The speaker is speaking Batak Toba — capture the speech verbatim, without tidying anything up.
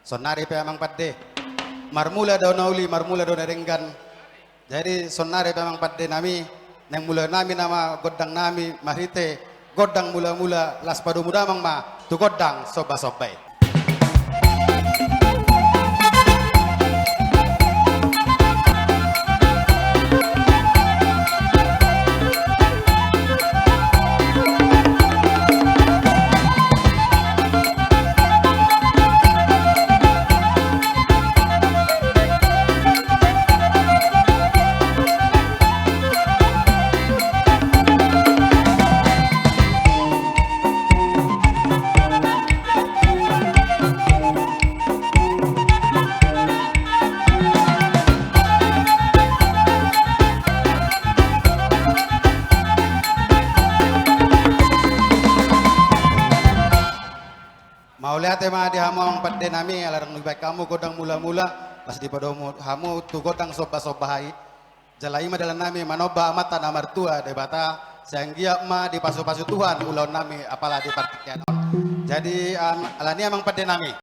Saonnari pe amang pande, marmula do na uli, marmula do na denggan. Jadi saonnari pe amang pande nami, naeng mulaon nami nama gondang nami marhite gondang mula-mula, laos padomu damang ma tu gondang somba-somba i. Mauliate ma di hamu amang pande nami, ala dung dibaen hamu gondang mula-mula, laos dipadomu hamu tu gondang somba-somba i. Jala i ma dalan nami manomba Amanta na martua Debata, sai anggiat ma dipasu-pasu Tuhan ulaon nami apala di partingkian on. Jadi, am-, alani i amang pande nami,